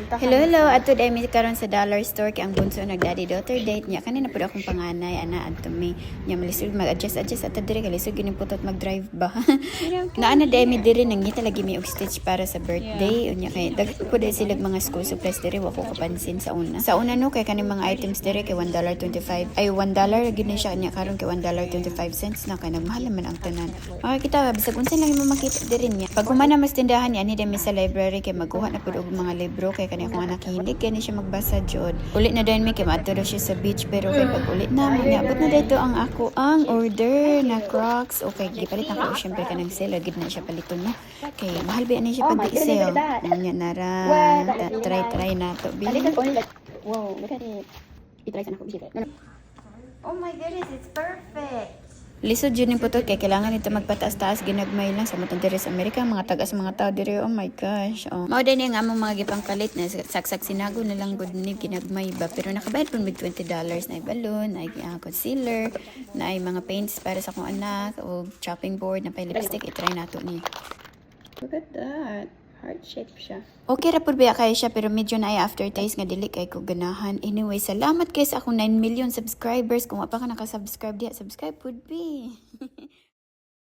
Hello, hello. Adto diay mi karon sa dollar store kay ang bunso nag daddy daughter date niya. Kanina pud akong panganay ana adto mi. Nya malisod mag-adjust adjust ato diri kay lisod gyud putot mag-drive ba. Naa na diay mi diri, nangita lagi mi og Stitch para sa birthday. Unya kay daghan pud diay sila mga school supplies diri, wa ko kapansin sa una. Sa una no, kay kaning mga items diri kay $1.25 ay $1 gyud ni siya, nya karon kay $1.25 na kay nagmahal naman ang tanan. Makakita bisag unsa lang imo makita diri niya. Pag humana mas tindahan niya, ani mi sa library kay magkuha na pud og mga libro kay kani akong anak hilig kani siya magbasa jud. Uli na dayon mi kay maadto daw siya sa beach, pero kay pag uli na mo niabot na dito ang ako ang order na Crocs. Okay, gipalit na ko syempre kanang sale gid na siya paliton no. Kay mahal ba ni siya Oh pag my goodness, sale. look at that. Unya nara What? That is really try nice. Try na to bi. And this is only like, whoa, look at it. I-try sana ko. No. Oh my goodness, it's perfect. Lisod jud ni putot kay kailangan nito magpataas-taas ginagmay lang sa matong diri sa Amerika, mga tagas mga tao diri, oh my gosh, oh. Mao din ang among mga gipangpalit na saksak sinago na lang gud ni ginagmay ba, pero nakabayad pud mig $20 na balloon, na concealer, na ay mga paints para sa akong anak o chopping board, na pay lipstick. I-try nato ni. Look at that. Heart shape siya. Okay ra pud biya kayo siya, pero medyo na ay aftertaste nga dili kay ko ganahan. Anyway, salamat kay sa akong 9 million subscribers. Kung wa pa ka naka-subscribe diha, subscribe pud be.